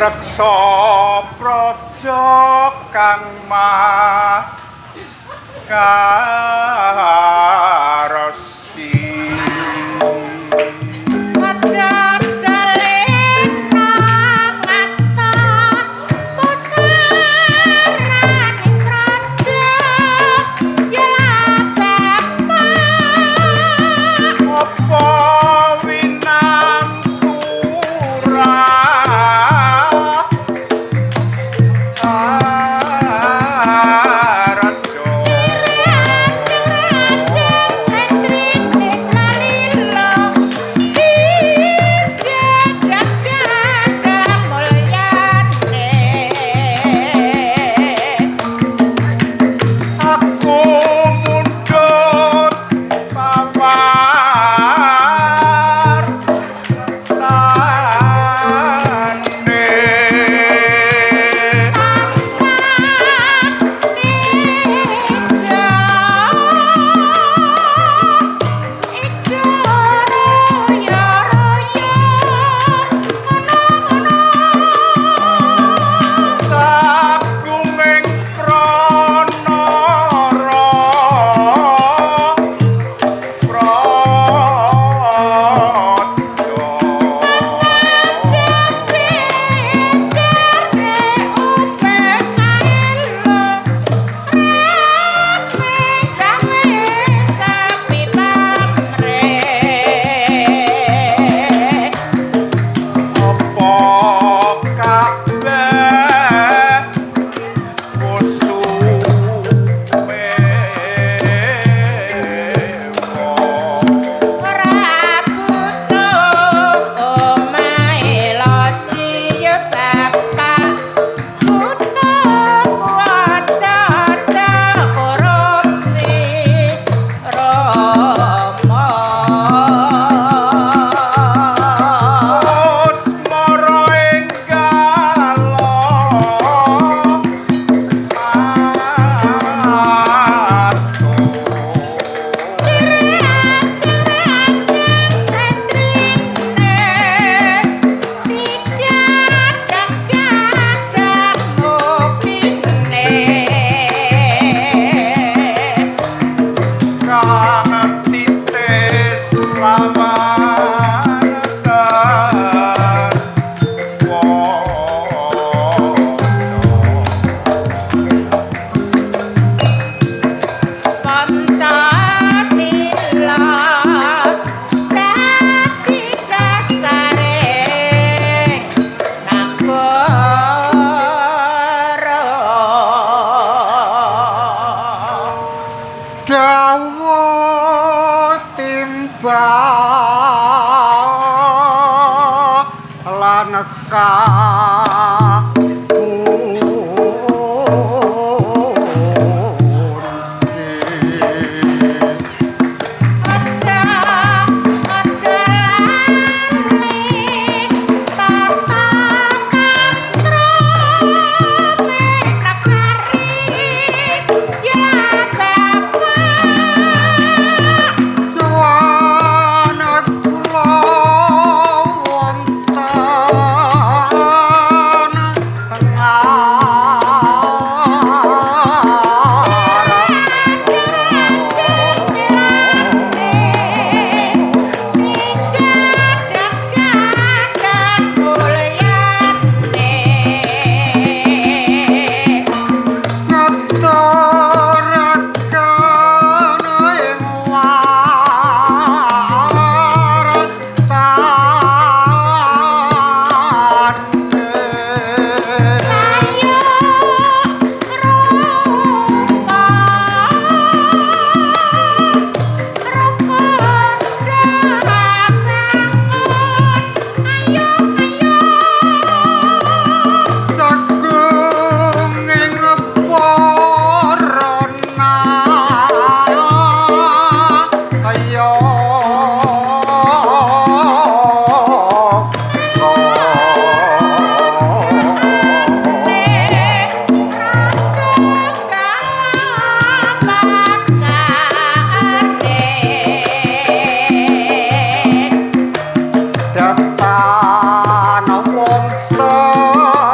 Reksa praja kang makarsi. Aja jalena ngasta pusaraning praja ya bapak. Apa winantura raja? Rajeng setrine clalila digadang-gadang mulyane. Aku mundhut pawar tane. Tansah bejo ijo royo-royo ngono-ngono. Sagunging pranara praja. Jare upekaelo rame gawe sapi pamrih. Apa kabeh kusume? Ora butuh omahe loji ya bapak, butuh kuwaca korupsi Rama. Asmara enggalo matur. Rajeng setrine digadang-gadang muktine. Kang titis lawan ter Pancasila dadi dasare nagara. Dawuh timbal lan kapundi. Aja aja lali tata kantrame nagari ya bapak. Suwana kula wonten Digadang-gadang mulyane. Ngaturaken ing wartane. Sayo rukun rukun bangun ayo ayo. Sagunging parana ayo. Datan wonten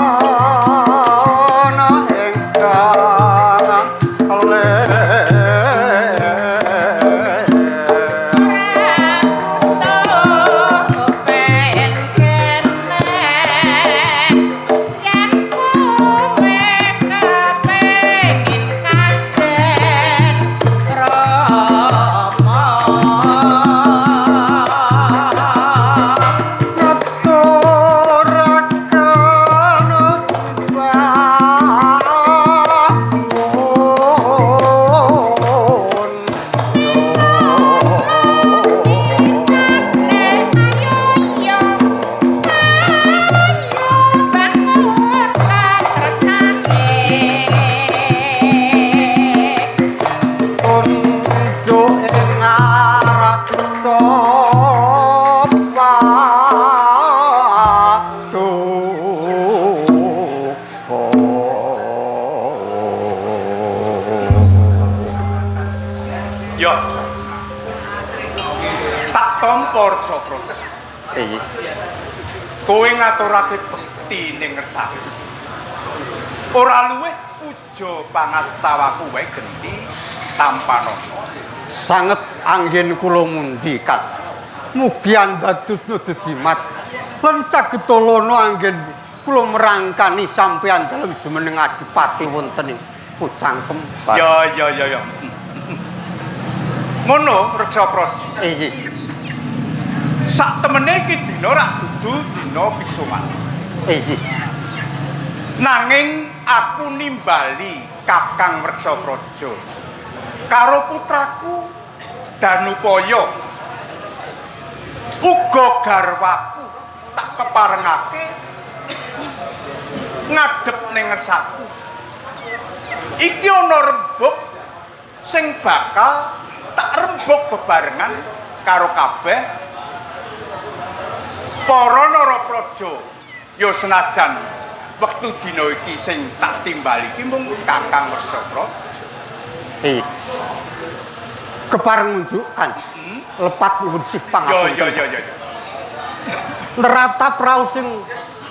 tampa Reksa Praja. Iya. Kowe ngaturake bekti ning ngersake. Ora luwih puja pangastawaku wae genti tampanana. Sanget anggen kula mundi Kanjeng. Mugi andadosna jejimat lan saged tolana anggen kula merangkani sampeyan dalem jumeneng adipati wonten ing Pucang Kembar. Ya ya ya ya. Ngono Reksa Praja. Iya. Sak temene iki dina rak dudu dina pisowan. Iya. Nanging aku nimbali Kakang Reksa Praja karo putraku Danupaya uga garwaku tak keparengake ngadhep ning ngersaku. Iki ana rembug sing bakal tak rembug bebarengan karo kabeh para narapraja. Ya senajan wektu dina iki sing tak timbali iki mung Kakang Reksa Praja. Iya. Kepareng ngunjuk Kanjeng. Lepat nyuwun sih Ya pangapunten. ya ya ya. Neratap raos sing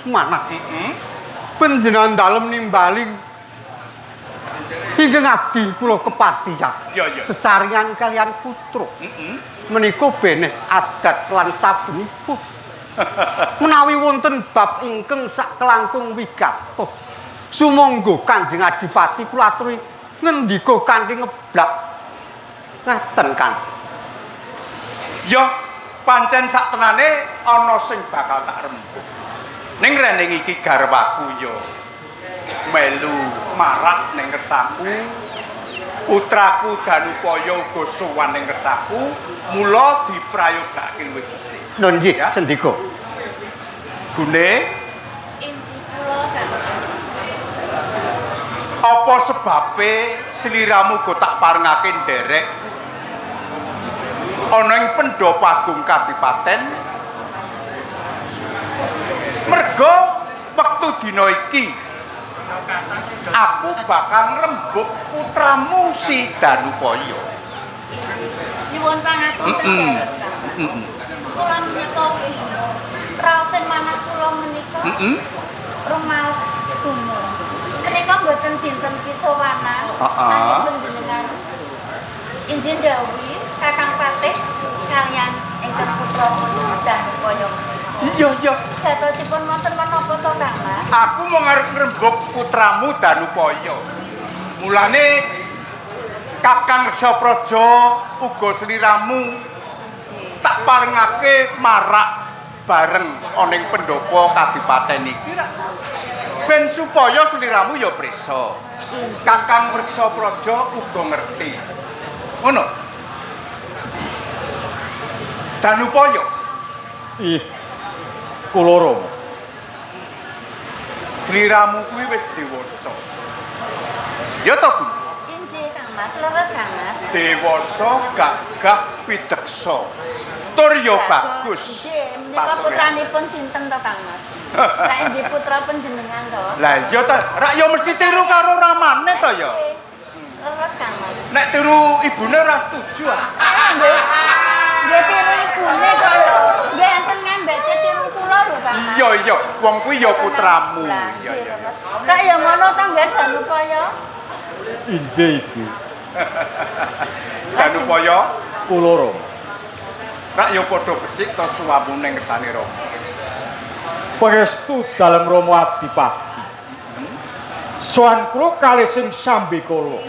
manah. Heeh. Panjenengan dalem nimbali ingkang abdi kula kepatihan. Ya ya. Sesarengan kalian putra. Heeh. Menika beneh adat lan sabenipun. Menawi wonten bab ingkang sakelangkung wigatos, sumangga Kanjeng Adipati kula aturi ngendika kanthi ngeblak. Ngaten Kanjeng. Ya pancen sak tenane ana sing bakal tak rembug. Ning rene iki garwaku ya melu marak ning ngersaku. Putraku Danupaya uga sowan ning ngersaku, mula diprayogake luwih dhisik. Nun nggih, Ya. sendika. Gune, Inji kula Kang Mas. apa sebabe sliramu go tak parengake nderek ana ing Pandhapa Agung Kadipaten? Merga wektu dina iki aku bakal ngrembug putramu si Danupaya. Inji. Nyuwun pangapunten Kang Mas. Kula menika ugi raos sing manah kula menika rumaos gumun. Menika mboten dinten pisowanan. Nanging panjenengan injin dawuhi Kakang Patih kalian ingkang putra Danupaya menika. Iya iya. Jatosipun wonten menapa to Kang Mas? Aku mau ngarep ngrembug putramu Danupaya. Mulane Kakang Reksa Praja uga sliramu tak parengake marak bareng ana ing pendhapa kadipaten iki rak. Ben supaya sliramu ya prisa. Kakang Reksa Praja uga ngerti. Ngono. Danupaya, Ih, kula Rama. sliramu kuwi wis dewasa. Ya to, Bu? Injih Kang Mas, leres Kang Mas. Dewasa gagah pideksa. Tur ya bagus. Nggih, menika putranipun sinten to Kang Mas? Rak injih putra panjenengan to. Lah iya ta, rak ya mesti tiru karo ramane to ya. Nggih. Leres Kang Mas. Nek tiru ibune ora setuju ah. Ah, nggih. Nggih tiru ibune kok. Nggih enten ngambete tiru kula lho Kang Mas. Iya iya, wong kuwi ya putramu. Lah, Iya iya. nggih, leres. Rak ya ngono to nggih Danupaya. Injih Ibu, Danupaya, kula Rama. rak ya padha becik to suwamu ning ngersane Rama. Pangestu dalem Rama Adipati. Sowan kula kalih sing sambekala.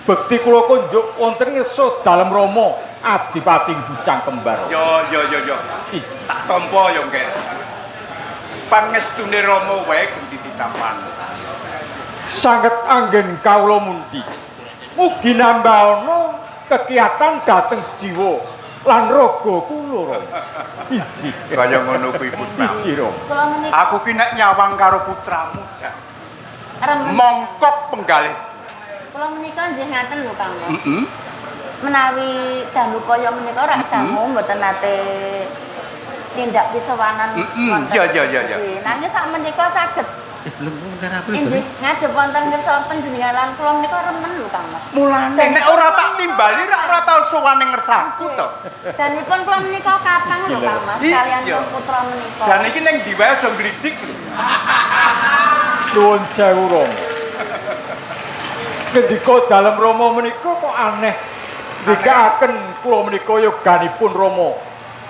Bekti kula kunjuk wonten ngersa dalem Rama Adipati Bujang Kembar. Ya ya ya ya. Ih, Tak tampa ya nggih. Pangestune Rama wae genti ditampan. Sanget anggen kawula mundi. Mugi nambahana kekiatan dhateng jiwa lan raga kula Rama. Iji. Kaya ngono kuwi putramu. Iji Rama. Kula menika Aku ki nek nyawang karo putramu jan remen. mongkok penggalih. Kula menika nggih ngaten lho Kang Mas. Heeh. Menawi Danupaya menika rak dangu mboten nate tindak pisowanan wonten. Iya, iya, iya, iya. Nggih, nanging sak menika saged Inggih, ngadhep wonten ngersa panjenengan lan kula menika remen lho Kang Mas. Mulane nek ora tak timbali rak ora tau sowan ning ngersaku to. Janipun kula menika kapang lho Kang Mas kalian Iya. putra menika. Jane iki ning ndi wae aja ngglidik lho. Nuwun sewu Rama. Ngendika dalem Rama menika kok aneh. Ndikaaken kula menika yoganipun Rama.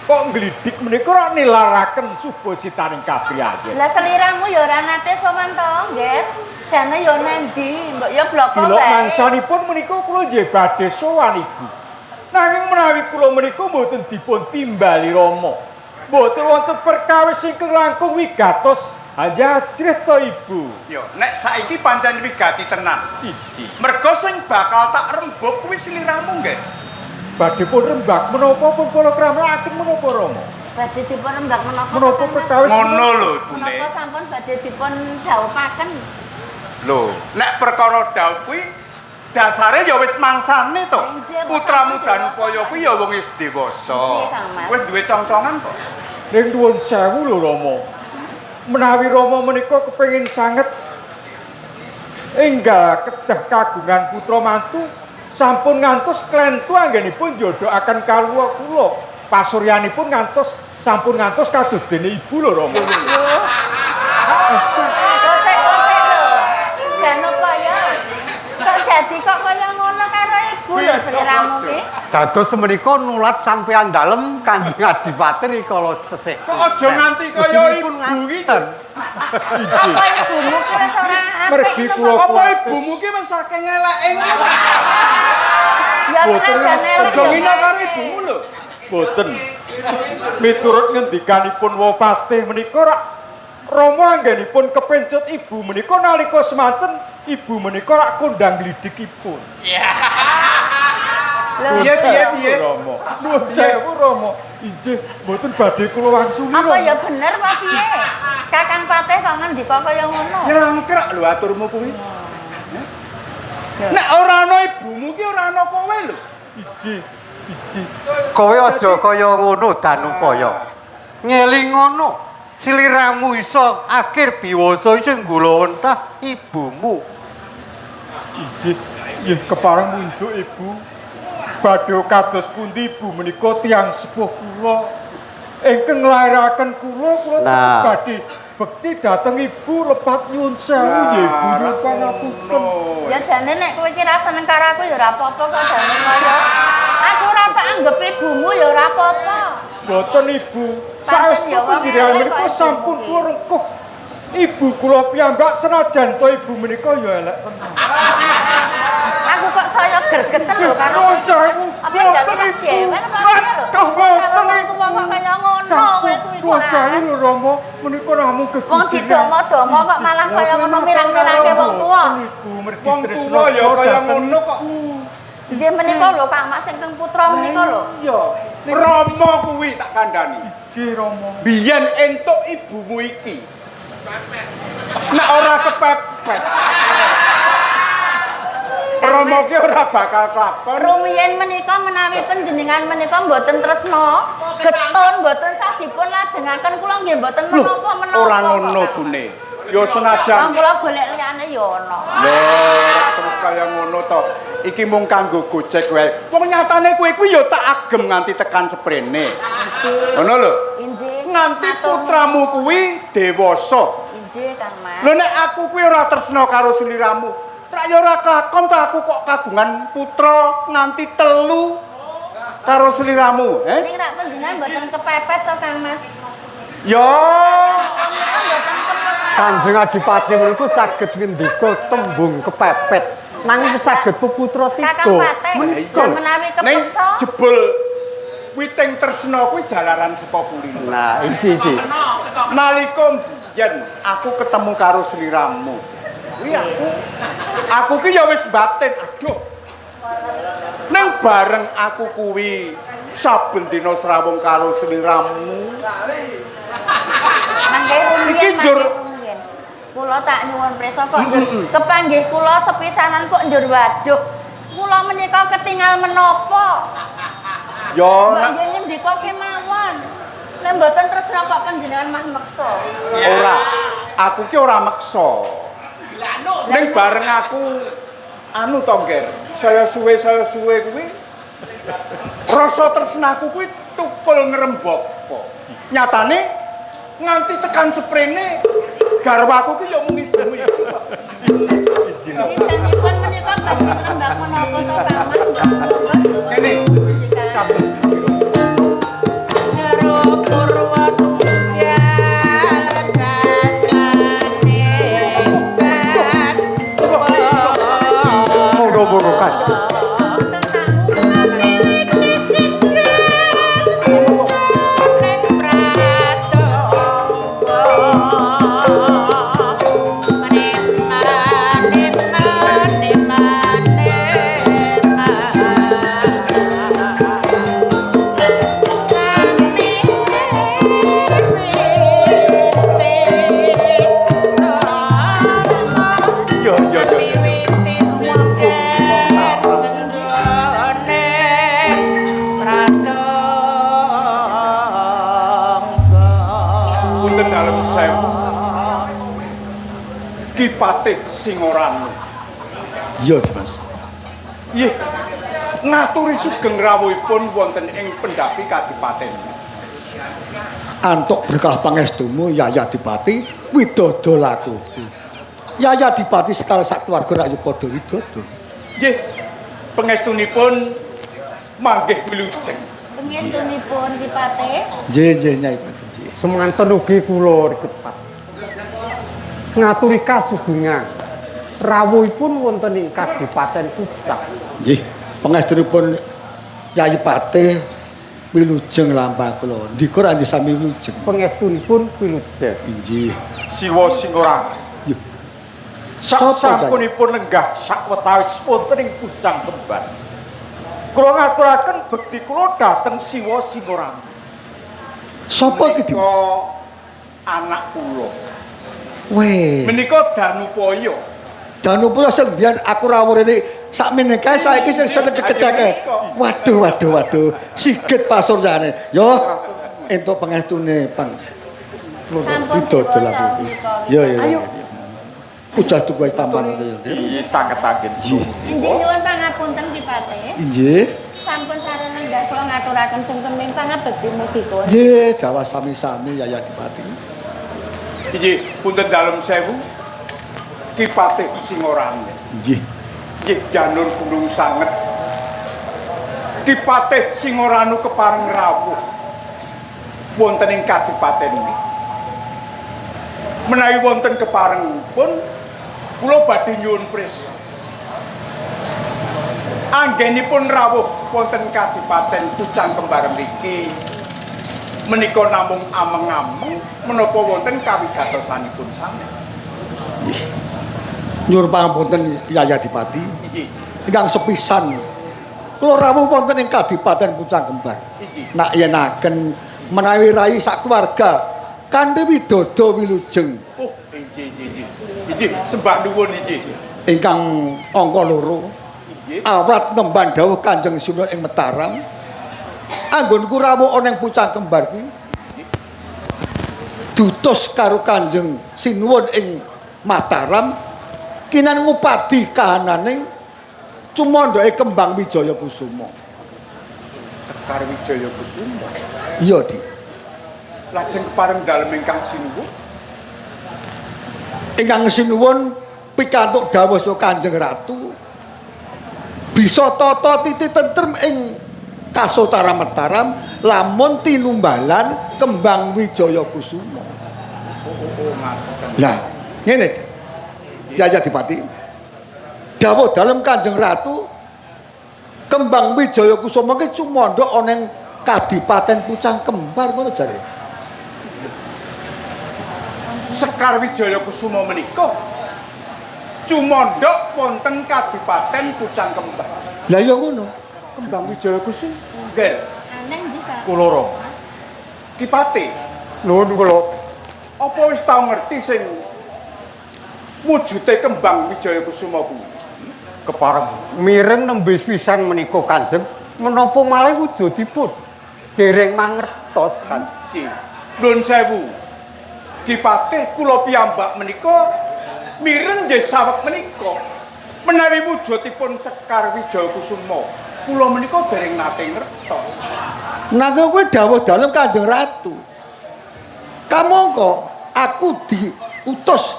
Kok nglidik menika ora nilaraken subasitaning kapriyayen. Lah seliramu ya ora nate sowan to, Nggih. Jane ya nang ndi? Mbok ya bloko Dilok wae. mangsanipun menika kula nggih badhe sowan Ibu. Nanging menawi kula menika mboten dipun timbali Rama. Mboten wonten perkawis ingkang langkung wigatos ajrih to Ibu. Yo, nek saiki pancen wigati tenan. Iji. Mergo sing bakal tak rembug kuwi sliramu nggih. Badhe pun rembag menapa pun kula kramelaken menapa Rama? Badhe dipun rembag menapa? Menapa Kang Mas? perkawis Ngono lho ibune. Menapa sampun badhe dipun dhawuhaken? Lho, nek perkara dhawuh kuwi dasare ya wis mangsane to. Injih, Putramu mangsane Danupaya kuwi ya wong wis dewasa. Injih, Kang Mas. Wis duwe congcongan kok. Ning nuwun sewu lho Rama. Menawi Rama menika kepengin sanget enggal kedah kagungan putra mantu sampun ngantos klentu anggenipun njodohaken kawula kula. Pasuryanipun ngantos sampun ngantos kados dene ibu lho Rama. Estu. Kosek-kosek lho. Danupaya. Kok jadi kok kaya ngono karo ibu lho seliramu ki? Dados menika nulat sampeyan dalem Kanjeng Adipati rikala tesih. Kok aja nganti kaya ibu iki. Ngaten. Apa ibumu ki wis ora apik? Mergi lho, kula kok? Apa ibumu ki wis saking eleke ngono? Ya Boten. senajan elek. Aja ya ngina karo elek. ibumu lho. Boten. Miturut ngendikanipun Wopatih menika rak Rama anggenipun kepencut ibu menika nalika semanten ibu menika rak kondang glidikipun. Lho, Piye piye piye? Rama. Nuwun sewu Rama. Injih mboten badhe kula wangsuli Apa Rama. ya bener apa piye? Kakang Patih kok ngendika kaya ngono? Nyelangkrak lho aturmu kuwi. Nek ora ana ibumu ki ora ana kowe lho. Injih, injih. Kowe aja kaya ngono Danupaya. Ngeling ngono. Sliramu iso akhir biwasa iso nggulawentah ibumu. Injih, nggih kepareng munjuk ibu. Badhe kados pundi ibu menika tiyang sepuh kula ingkang nglairaken kula kula Nah. badhe bekti dhateng ibu lepat nyuwun sewu nggih ibu nyuwun pangapunten. Ya jane nek kowe iki ra seneng karo aku ya ora apa-apa kok jane kaya. Aku ora tak anggep ibumu ya ora apa-apa. Boten ibu, Pancen saestu ya wong panjenengan elek menika kok sampun ibu. kula rengkuh. Ibu kula piyambak senajan to ibu menika ya elek tenan. Aku kok saya gergeten lho karo Nuwun sewu, Apa njaluk boten tak ibu. jewer apa piye lho? Aduh, boten Karo wong ibu. tuwa kok kaya ngono kowe Sampun kuwi nuwun kok. sewu lho Rama, menika namung Wong gegujenan. didomo-domo kok malah kaya ngono mirang-mirangke wong tuwa. Ibu mergi Wong tresna tuwa ya kula kaya dhateng ngono kok. Nggih menika lho Kang Mas ingkang putra menika lho. Iya, Rama kuwi tak kandhani. niki Rama. Biyen entuk ibumu iki. Nek ora kepepet. Rama ki ora bakal kelakon. Rumiyin menika menawi panjenengan menika mboten tresna, getun mboten sah dipun lajengaken kula nggih mboten Loh, menapa-menapa. ora kok, ngono Kang. bune. Ya Wong senajan kula golek liyane ya ana. lho ora terus kaya ngono to. Iki mung kanggo gojek wae. Wong nyatane kowe kuwi ya tak agem nganti tekan seprene. Ngono lho. Injih. Nganti matur putramu kuwi dewasa. Injih Kang Mas. Lho nek aku kuwi ora tresna karo sliramu, rak ya ora kelakon to aku kok kagungan putra nganti telu karo sliramu, eh? Ning rak panjenengan mboten kepepet to Kang Mas. Ya, Menika mboten kepeksa. Kanjeng Adipati menika saged ngendika tembung kepepet. Nanging saged peputra Kakang tiga. Patih. Menika. Lah menawi ning kepeksa jebul witing tresna kuwi jalaran saka kulino. Nah, iki iki. Nalika mbiyen aku ketemu karo sliramu. Kuwi aku ki ya wis batin, aduh. Ning bareng aku kuwi saben dina srawung karo sliramu. mangke rumiyin Iki njur- mangke rumiyin. Kula tak nyuwun prisa kok njur kepanggih kula sepisanan kok njur waduh. Kula menika ketingal menapa? Ya Mbok nek nggih ngendika kemawon. Nek mboten tresna kok panjenengan mah meksa. ora. Aku ki ora meksa. Ning bareng aku anu to, Ngger. Saya suwe kuwi rasa tresnaku kuwi tukul ngrembaka. Nyatane nganti tekan seprene garwaku ki ya mung ibumu iku kok. Janipun menika badhe ngrembak menapa to, Paman? Kene. Kados niki. Jero purwa tunggal gasane bas. Monggo-monggo Kanjeng. Wonten tamu Paman. Yo yo yo. Punten dalem sewu. Ki Patih Singoranu. Iya, Dimas. Nggih. Ngaturi sugeng rawuhipun wonten ing pendhapi kadipaten. Antuk berkah pangestumu Yaya Dipati widodo lakuku. Yaya Dipati sekali sak keluarga rak yo padha widodo. Nggih. Pangestunipun manggih wilujeng. Pengestunipun Ki Patih. Nggih, nggih Nyai Pati nggih. Semanten ugi kula rekepat. Ngaturi kasugengan rawuhipun wonten ing Kadipaten Pucang. Nggih, pangestunipun Yai Patih wilujeng lampah kula. Ndika ra nggih sami wilujeng. Pangestunipun wilujeng. Inggih. Siwa Singoranu. Nggih. Sapa, Jaya? Sasampunipun lenggah sakwetawis wonten ing Pucang Kembar. Kula ngaturaken bekti kula dhateng Siwa Singoranu. Sapa iki, Menika Dimas? anak kula. Weh, Menika Danupaya. Danupaya sing biyen aku rawuh rene sakmene kae saiki sing seneng kekeceke. Waduh, waduh, waduh. Sigit pasuryane. Yo entuk pangestune pang. Sampun Widodo dewasa laku. menika. Yo yo. Ayo. Ujah tuku wis tampan ya. Iya, sanget anggen. Nggih. Inggih nyuwun pangapunten Ki Patih. Inggih. Sampun sareng lenggah kula ngaturaken sungkem pangabekti mugi kula. Nggih, dawa sami-sami Yaya Dipati. Inggih, punten dalem sewu. Ki Patih Singoranu. Nggih. Nggih janur gunung sanget. Ki Patih Singoranu kepareng rawuh wonten ing kadipaten niki. Menawi wonten kepareng pun kula badhe nyuwun prisa. Anggenipun rawuh wonten kadipaten Pucang Kembar mriki menika namung ameng-ameng menapa wonten kawigatosanipun sanes. Nggih. Nyuwun pangapunten Yaya Dipati. Inggih. Ingkang sepisan kula rawuh wonten ing Kadipaten Pucang Kembar. Inggih. Nak yenaken menawi rai sak keluarga kanthi widodo wilujeng Oh, inggih inggih inggih. Inggih, sembah nuwun inggih. ingkang angka loro Inggih. awrat ngemban dawuh Kanjeng Sunan ing Mataram. Anggonku rawuh ana ing Pucang Kembar kuwi dutus karo Kanjeng Sinuwun ing Mataram kinan ngupadi kahanane cumandhake Kembang Wijaya Kusuma. Sekar Wijaya Kusuma. Iya, Dik. Lajeng kepareng dalem ingkang sinuwun. Ingkang sinuwun pikantuk dawuh saka Kanjeng Ratu bisa tata titi tentrem ing Kasultaran Mataram lamun tinumbalan Kembang Wijaya Kusuma. Oh, ngaten. Lah, ngene Dik. Yaya Dipati. Dawuh dalem Kanjeng Ratu Kembang Wijaya Kusuma ki cumandha ana ing Kadipaten Pucang Kembar ngono jare. Sekar Wijaya Kusuma menika cumandha wonten Kadipaten Pucang Kembar. Lah ya ngono. Kembang Wijaya Kusuma. Nggih. Aneh ndi Pak? Kula Rama. Ki Patih, Nuwun kula. apa wis tau ngerti sing wujude Kembang Wijaya Kusuma kuwi? Kepareng Mireng nembe pisan menika Kanjeng, menapa malih wujudipun dereng mangertos Kanjeng. Si. Nuwun sewu. Ki Patih kula piyambak menika mireng nggih saweg menika. Menawi wujudipun Sekar Wijaya Kusuma, kula menika dereng nate ngertos. Nanging kuwi dawuh dalem Kanjeng Ratu. Kamangka aku diutus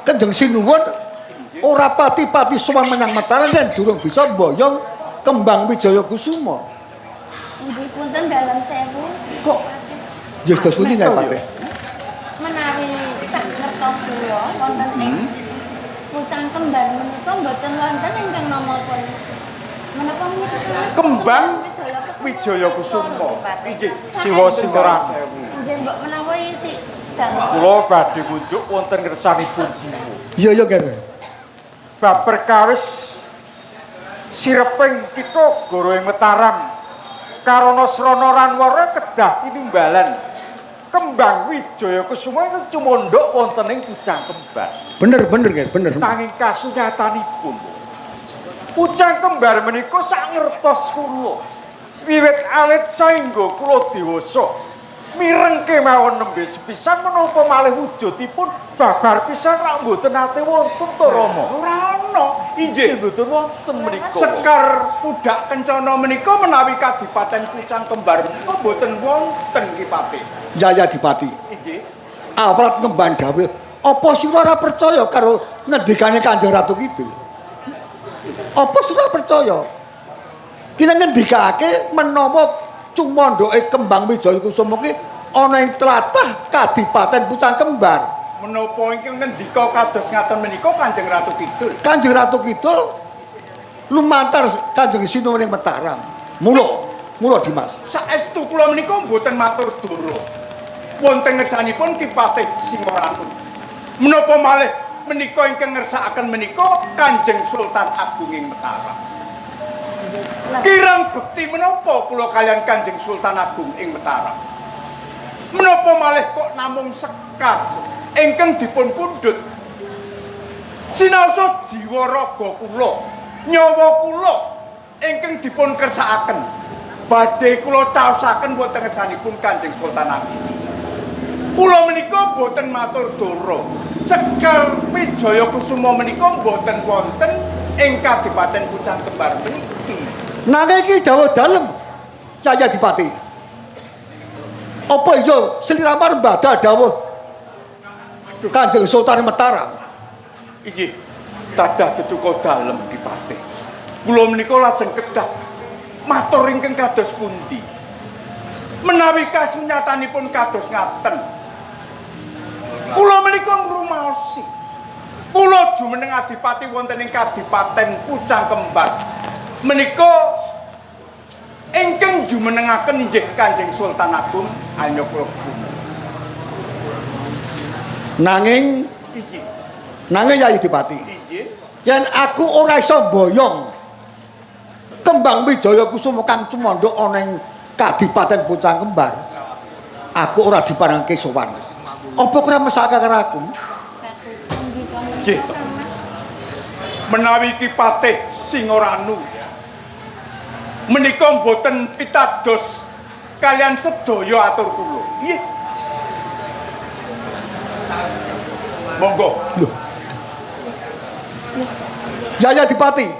Kanjeng Sinuwun ora pati-pati sowan menyang Mataram yen durung bisa mboyong kembang Wijaya Kusuma. Nggih punten dalem sewu. Kok nggih dos pundi Nyai Patih? Menawi sak ngertos kula wonten ing Pucang Kembar menika mboten wonten ingkang nama pun menapa menika Kembang Wijaya Kusuma. Inggih, Siwa Singoran. Nggih mbok menawi si dalem. Kula badhe ngunjuk wonten ngersanipun Siwa. Iya iya kene. Bab perkawis sireping kita goro ing Mataram karana srana ranwara kedah tinimbalan kembang Wijaya Kusuma ingkang cumandhak wonten ing Pucang Kembar. Bener bener nggih, bener. Nanging kasunyatanipun Pucang Kembar menika sak ngertos kula wiwit alit saengga kula dewasa mireng kemawon nembe sepisan menapa malih wujudipun babar pisan rak mboten nate wonten to Rama. Ora ana. Inggih. Mboten wonten menika. Sekar Pudak Kencana menika menawi Kadipaten Pucang Kembar menika mboten wonten Ki Patih. Yaya Dipati. Inggih. Awrat ngemban dawuh, apa sira ora percaya karo ngendikane Kanjeng Ratu Kidul? Apa sira percaya? Kene ngendikake menawa cumandhake kembang Wijaya Kusuma ki ana ing tlatah Kadipaten Pucang Kembar. Menapa ingkang ngendika kados ngaten menika Kanjeng Ratu Kidul? Kanjeng Ratu Kidul lumantar Kanjeng Sinuwun ing Mataram. Mula, mula Dimas. Saestu kula menika mboten matur dara. Wonten ngersanipun Ki Patih Singorantu. Menapa malih menika ingkang ngersakaken menika Kanjeng Sultan Agung ing Mataram. Kirang bekti menapa kula kaliyan Kanjeng Sultan Agung ing Mataram? Menapa malih kok namung sekar ingkang dipun pundhut? Sinaosa jiwa raga kula, nyawa kula ingkang dipun kersakaken badhe kula caosaken wonten ngersanipun Kanjeng Sultan Agung. Kula menika boten matur dara. Sekar Wijaya Kusuma menika boten wonten ing Kadipaten Pucang Kembar mriki. Nanging iki dawuh dalem Yaya Dipati. Apa iya sliramu arep mbadal dawuh Kanjeng Sultan Mataram? Inggih, tadah tetuka dalem Ki Patih. Kula menika lajeng kedah matur ingkang kados pundi? Menawi kasunyatanipun kados ngaten. Kula menika ngrumaosi. Kula jumeneng adipati wonten ing Kadipaten Pucang Kembar. Menika ingkang jumenengaken inggih Kanjeng Sultan Agung Hanyakrakusuma. Nanging Inggih, nanging Yayi Dipati, inggih. yen aku ora iso mboyong kembang Wijaya Kusuma kang cumandhak ana ing Kadipaten Pucang Kembar, aku ora diparengke sowan. Apa kowe ora mesake karo aku? Nggih, to. Menawi Ki Patih Singoranu menika mboten pitados kalian sedaya atur kula. Nggih. Monggo. Lho. Yaya Dipati.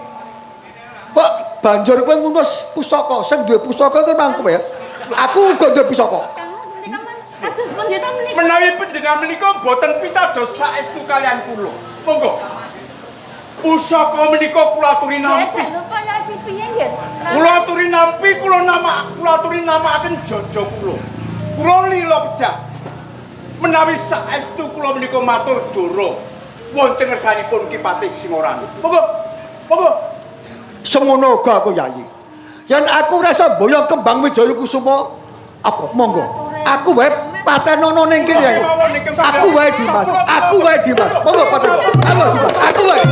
Kok banjur kowe ngunus pusaka, sing duwe pusaka kuwi mang kowe ya? Aku uga duwe pusaka. Kang Mas menika men kados pundi ta menika? Menawi panjenengan menika mboten pitados saestu kalian kula. Monggo. Pusaka menika kula aturi nampi. Nggih, kaya iki piye nggih? Kula aturi nampi, kula nama, kula aturi namakaken jaja kula. Kula lila pejah. Menawi saestu kula menika matur dara wonten ngersanipun Ki Patih Singoranu. Monggo. Monggo. Semono uga aku Yayi. Yen aku ora iso mboyong kembang Wijaya Kusuma, aku monggo. Aku wae patenono ning kene Yayi. Aku wae Dimas, aku wae Dimas. Monggo paten. Aku Dimas, aku wae.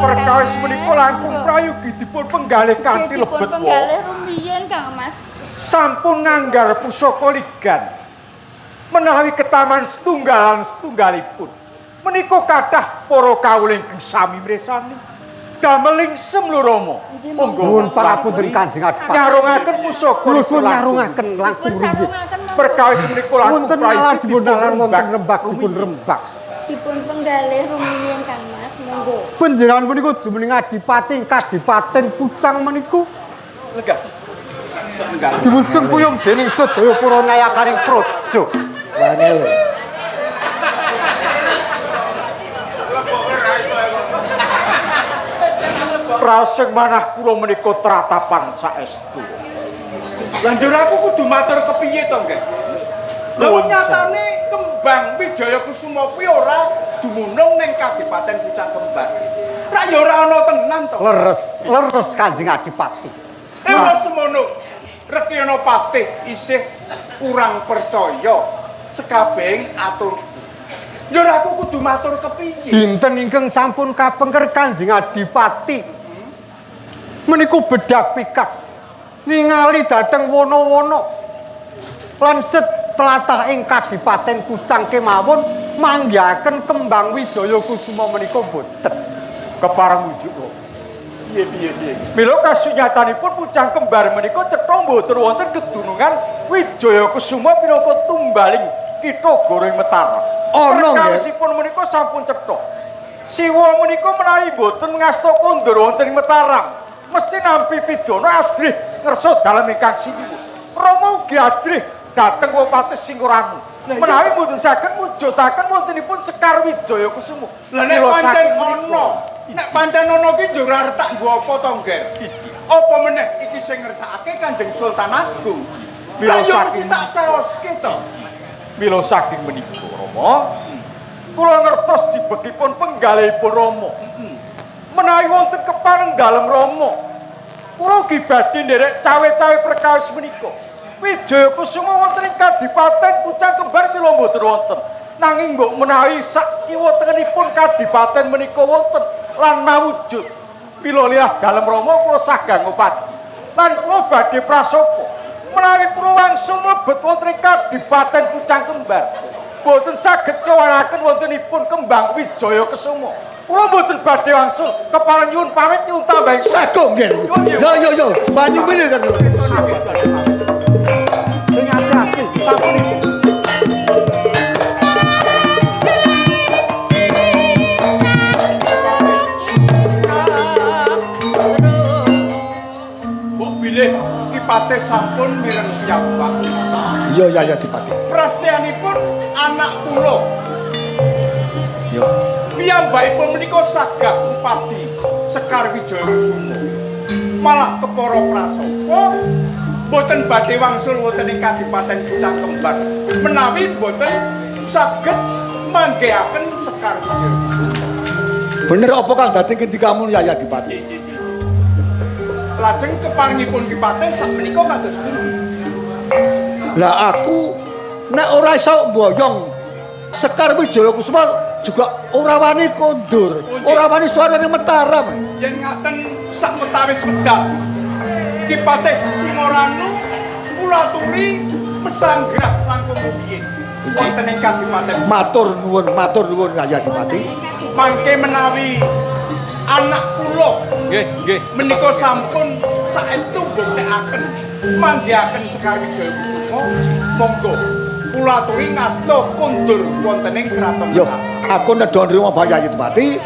Perkawis menika langkung prayogi dipun penggalih kanthi Dipun lebet penggalih wa. rumiyin Kang Mas. Sampun nganggar pusaka ligan. Menawi ketaman setunggalan setunggalipun menika kathah para kawula ingkang sami mresani. Damel lingsem lho Rama. Monggo Nuwun pangapunten Kanjeng Adipati. Nyarungaken pusaka. Kula suwun nyarungaken langkung Dipun ringgit. sarungaken monggo. Perkawis menika langkung Wonten malah dipun nalar wonten rembak dipun rembak. Dipun penggalih rumiyin Kang Mas, monggo. Panjenengan punika jumeneng adipati ing Kadipaten Pucang meniku Lenggah. Lenggah. dipun sengkuyung dening sedaya para nayakaning praja. Wangel. Raseng manah kula menika tratapan saestu. Lah njur aku kudu matur kepiye to, Nggih? Lha Nuwun nyatane Kembang Wijaya Kusuma kuwi ora dumunung ning Kadipaten Pucang Kembar. Rak ya ora ana tenan to. Leres, leres Kanjeng Adipati. Ewa semono Rekyana Patih isih kurang percaya sekabehing atur. Njur aku kudu matur kepiye? Dinten ingkang sampun kapengker Kanjeng Adipati meniku bedak pikak ningali dhateng wana-wana lan setlatah ing Kadipaten Pucang kemawon manggihaken Kembang Wijaya Kusuma menika boten. Kepareng wujuk Rama. Piye piye piye. Mila kasunyatanipun Pucang Kembar menika cetha mboten wonten kedunungan Wijaya Kusuma pinangka tumbaling kitha Goring Mataram. Ana nggih. Perkawisipun menika sampun cetha. Siwa menika menawi mboten ngasta kondur wonten ing Mataram, mesti nampi pidana ajrih ngersa dalem ingkang sinuwun. Rama ugi ajrih dhateng Wopati Singoranu. Menawi mboten saged mujudaken wontenipun Sekar Wijaya Kusuma. Lah nek Mila pancen saking menika, ana, nek pancen ana ki njur arep tak nggo apa to, Ngger? Apa meneh iki sing ngersakake Kanjeng Sultan Agung? Mila Lah ya mesti saking tak caoske to. Mila saking menika Rama, kula ngertos jibegipun penggalihipun Rama. Menawi wonten kepareng dalem Rama, kula ugi badhe nderek cawe-cawe perkawis menika. Wijaya Kusuma wonten ing Kadipaten Pucang Kembar mila mboten wonten. Nanging mbok menawi sak kiwa tengenipun kadipaten menika wonten lan mawujud. Mila liyah dalem Rama kula sagang ngupati. Lan kula badhe prasaka menawi kula wangsul mlebet wonten ing Kadipaten Pucang Kembar. Mboten saged kewaraken wontenipun Kembang Wijaya Kusuma. Kula mboten badhe wangsul kepareng nyuwun pamit nyuwun tambahi. Sago nggih. Yo yo yo, banyu milih kan. Sing ati-ati Sampun. Mbok bilih Ki Patih sampun mireng piyambak. Iya ya ya Dipati. Prastianipun anak kula. Yo. Piyambakipun menika sagah upadi Sekar Wijaya Kusuma. Malah kepara prasaka boten badhe wangsul wonten ing Kadipaten Pucang Kembar menawi boten saged manggihaken Sekar Wijaya Kusuma. Bener apa kang dadi ngendikamu ya ya Dipati? Lajeng keparengipun Ki Patih sakmenika kados pundi? Lah aku nek ora iso mboyong Sekar Wijaya Kusuma juga ora wani kondur, ora wani suarane Mataram. Yen ngaten sakwetawis medal Ki Patih Singoranu kula aturi pesanggrah langkung rumiyin wonten ing Kadipaten. Matur nuwun ya Dipati. Mangke menawi anak kula Nggih, nggih. menika sampun saestu mbuktekake manggihaken Sekar Wijaya Kusuma, monggo kula aturi ngasta kondur wonten ing kraton. Yo, aku nedha nrimo Bapak Dipati.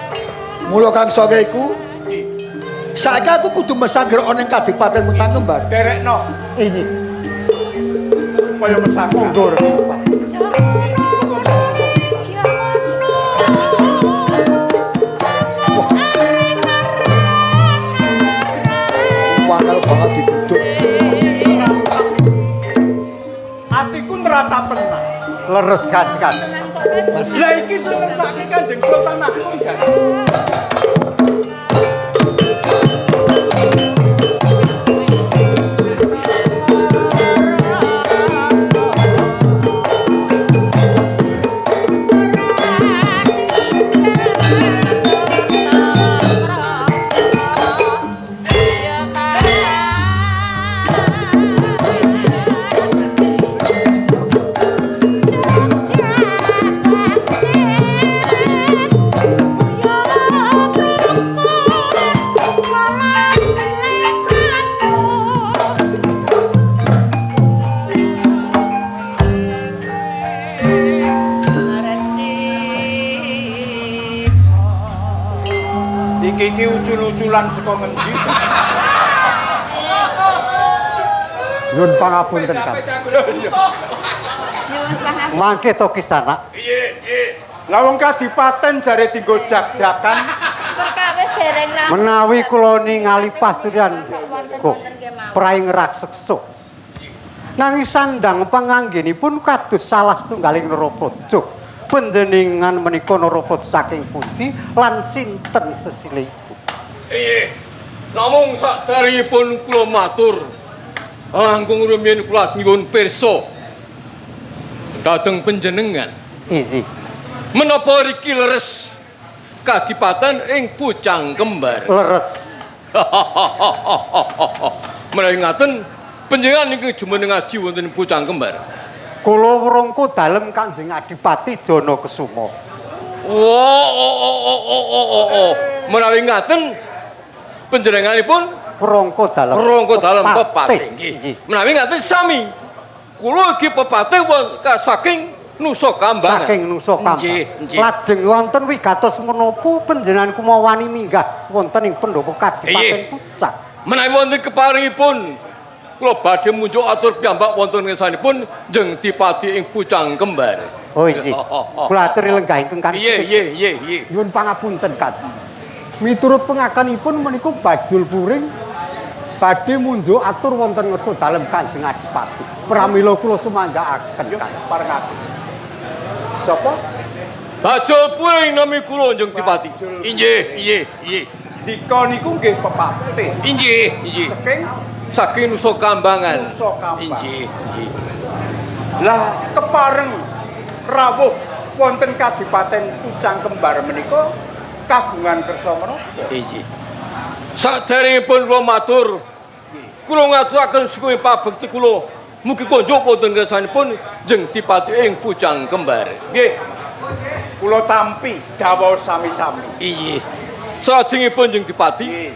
Mula kang saka iku, saiki aku kudu mesangger ana ing Kadipaten Pucang Kembar. Derekno iki supaya mesangger. monggo Pak. Wangel banget diduduk. Atiku nerata tenang. Leres Kanjeng. Mas, Lah iki sing ngersake Kanjeng Sultan Agung jan. Yeah. Iki iki ucul-uculan saka ngendi? Nyuwun pangapunten, Kang. Mangke to Kisanak. Lah wong kadipaten jare dienggo jak-jakan. Perkawis dereng rampung. Menawi kula ningali pasuryan kok praing raseksa. Nanging sandang panganggenipun kados salah setunggaling Narapraja. Panjenengan menika Narapraja saking pundi lan sinten sesilihipun? Inggih. Namung saderengipun kula matur langkung rumiyin kula nyuwun pirsa dhateng panjenengan. Inggih. Menapa riki leres kadipaten ing Pucang Kembar? Leres. Menawi ngaten panjenengan ingkang jumeneng aji wonten ing Pucang Kembar. Kula wrangka dalem Kanjeng Adipati Jana Kesuma. Oh, oh, oh, oh, oh, oh, oh, oh. Menawi ngaten panjenenganipun Wrangka dalem. Rongko dalem pepatih. Nggih. Menawi ngaten sami. Kula iki pepatih saking Nusa Kambangan. Saking Nusa Kambangan. Nggih, nggih. Lajeng wonten wigatos menapa panjenengan kumawani minggah wonten ing pendopo Kadipaten Pucang. Menawi wonten keparingipun kula badhe munjuk atur piyambak wonten ngersanipun jeng dipati ing Pucang Kembar. Oh inggih. Kula aturi lenggah ingkang kanthi. Nggih, nggih, nggih, nggih. Nyuwun pangapunten Kanjeng. Miturut pengakanipun menika bajul puring badhe munjuk atur wonten ngersa dalem Kanjeng Adipati. Pramila kula sumanggaaken Kanjeng. Parengake. Sapa? Bajul puring nami kula jeng dipati. Inggih, nggih, nggih. Dika niku nggih pepatih. Inggih, nggih. Saking Nusa Kambangan. Nusa Kambangan. Inggih, nggih. Lah kepareng rawuh wonten Kadipaten Pucang Kembar menika kagungan kersa menapa? Inggih. Saderengipun kula matur, kula ngaturaken sukuwi pabekti kula mugi kunjuk wonten ngersanipun jeng dipati ing Pucang Kembar. Nggih. Kula tampi dawuh sami-sami. Inggih. Salajengipun jeng dipati, Nggih.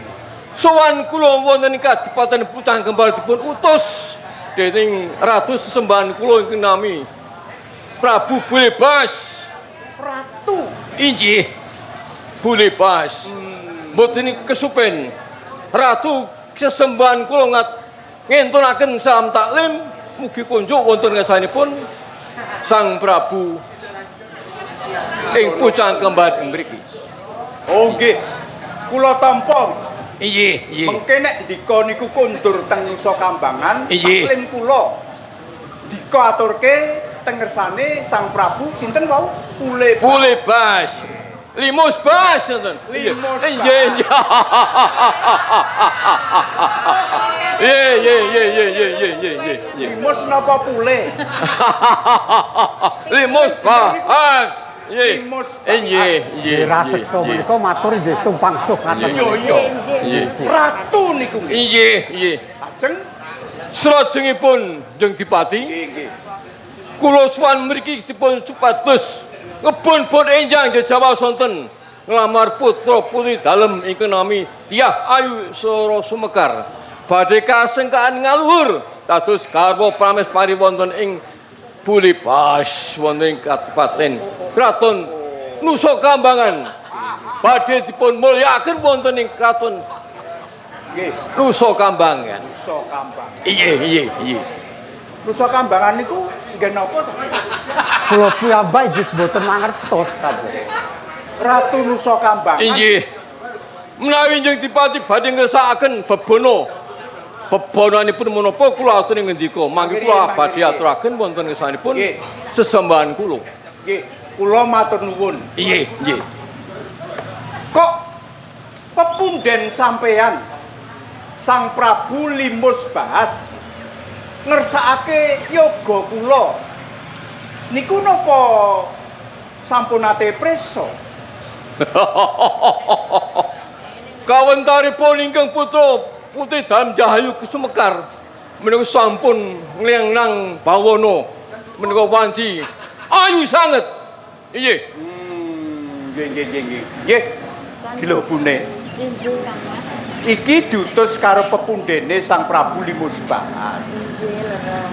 sowan kula wonten ing Kadipaten Pucang Kembar dipun utus dening ratu sesembahan kula ingkang nami Prabu Bulebas. Ratu. Inggih. Bulebas. Mboten kesupen. Ratu sesembahan kula ngentunaken salam taklim mugi kunjuk wonten ngersanipun Sang Prabu ing Pucang Kembar mriki. Oh nggih. Kula tampa. Inggih, nggih. Mengke nek ndika niku kondur teng Nusa Kambangan, Inggih. taklim kula. Ndika aturke teng ngersane Sang Prabu sinten wau? Pule. Bulebas. Limus bas ngoten. Limus bas. Nggih, nggih. Nggih, nggih, nggih, nggih, nggih, nggih, nggih, nggih. Limus napa pule? Limus bas. Nggih. Limus bas. Nggih, nggih. Raseksa menika matur nggih tumpang suh ngaten. Iya, iya. Nggih. Ratu niku nggih. Nggih, nggih. Lajeng Salajengipun jeng dipati, nggih, nggih. kula suwan mriki dipun supados ngebun-bun enjang Jawa sonten nglamar putra putri dalem ingkang nami Dyah Ayu Sora Sumekar badhe kasengkaan ngaluhur dados garwa pramespari wonten ing Bulebas wonten ing Kabupaten Kraton Nusa Kambangan badhe dipun mulyakaken wonten ing Kraton Nggih, Nusa Kambangan. Nusa Kambangan. Iya, iya, iya. Nusa Kambangan niku nggih napa to? Kula piyambak inggih mboten mangertos Kanjeng. Ratu Nusa Kambangan. Inggih. Menawi njeng dipati badhe ngersakaken bebana. Bebananipun menapa kula aturi ngendika, mangke kula badhe aturaken wonten ngersanipun sesembahan kula. Nggih, kula matur nuwun. Nggih, nggih. Kok pepunden sampean Sang Prabu Limus Bahas ngersakake yoga kula niku napa sampun nate preso? Kawentaripun ingkang putra putri dalem Jahayu Sumekar menika sampun nglenang bawana menika wanci ayu sanget. Nggih. Nggih, nggih, nggih, nggih. Nggih. Gila bune. Injil Kang Mas. Iki diutus karo pepundene Sang Prabu Limus Bahas.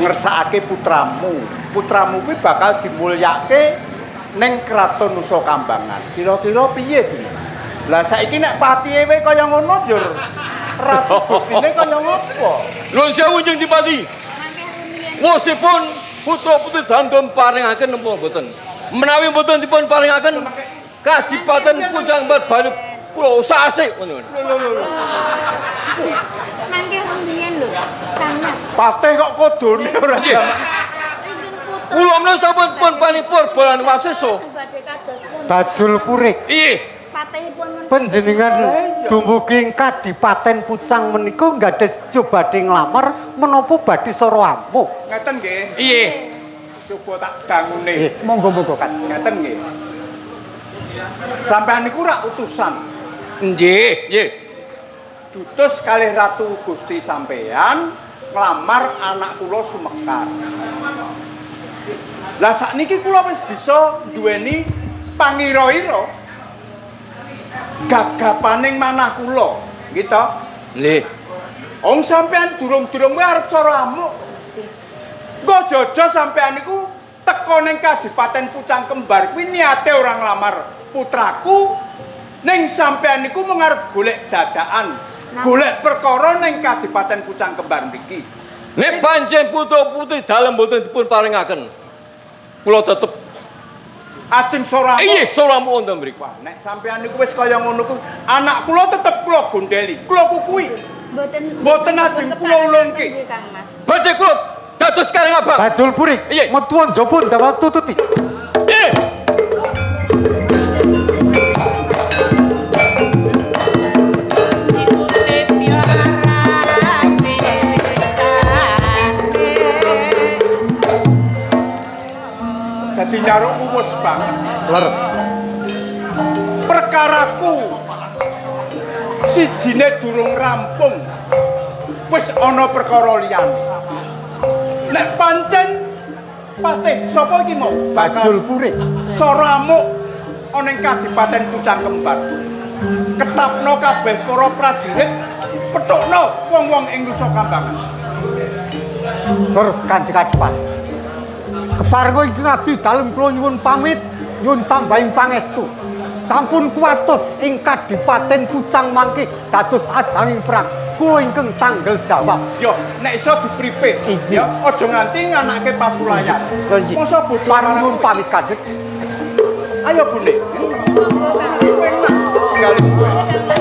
Ngersakake putramu. Putramu kuwi bakal dimulyake ning Kraton Nusa Kambangan. Kira-kira piye, Bune? Lah saiki nek patihe we kaya ngono njur Ratu Gustine kaya ngopo? Nuwun sewu Njung Dipati. Mangke rumiyin Wosipun putra putri dalem dipun paringaken napa mboten? Menawi mboten dipun paringaken Kadipaten Pucang Kembar baru kula sasik ngono. Mangke rumiyin lho. Kang Mas. Patih kok kodone ora Nggih. Ingkang putra Kula menawi sampun pun panipur bolan wasesa. badhe kados pundi? Bajul Purik. Iya. Patihipun men Panjenengan dumugi ing Kadipaten Pucang menika nggadhah badhe nglamar menapa badhe sara amuk. Ngeten nggih. Iya. Coba tak dangune. Monggo-monggo kan. Ngeten nggih. Sampeyan niku rak utusan. Nggih, nggih. Dutus kalih Ratu Gusti sampeyan nglamar anak kula Sumekar. Lah sakniki kula wis bisa duweni pangira-ira gagapaning manah kula, nggih to? Nggih. Wong sampeyan durung-durung kowe arep cara amuk. Engko aja sampeyan niku teka ning Kadipaten Pucang Kembar kuwi niate ora nglamar putraku, ning sampeyan niku mung arep golek dadakan, golek perkara ning Kadipaten Pucang Kembar mriki. Nek pancen putra putri dalem mboten dipun paringaken. Kula tetep Ajeng sora amuk. Iya, sora amuk wonten mriku. Wah, nek sampeyan niku wis kaya ngono ku, anak kula tetep kula gondeli, kula kukui. Mboten Mboten ajeng kula ulungke. Kang Mas. Badhe kula dados kareng abang. Bajul Purik. Iya. Metu njaba ndawat tututi. Iya. Dikutip yo arah wiwitane. Dadi nyaruk uwes banget. Leres. Perkaraku sijine durung rampung, wis ana perkara liyane. Nek pancen patih sapa iki mau? Bajul Purik. Sora amuk ana ing Kadipaten Pucang Kembar. Ketapno kabeh para prajurit, pethukno wong-wong ing Nusa Kambangan. Leres Kanjeng Adipati. Keparenga ing ngabdi dalem kula nyuwun pamit, nyuwun tambahing pangestu. Sampun kuwatos ing Kadipaten Pucang mangke dados ajanging perang. Kula ingkang tanggel jawab. Yo, nek iso dipripit, Izin. ya aja nganti nganake pasulayan. Nggih. Masa bodho Pareng nyuwun marang kowe? pamit Kanjeng. Ayo Bune. Monggo Kang. Enak tinggalin kowe. Kang Mas.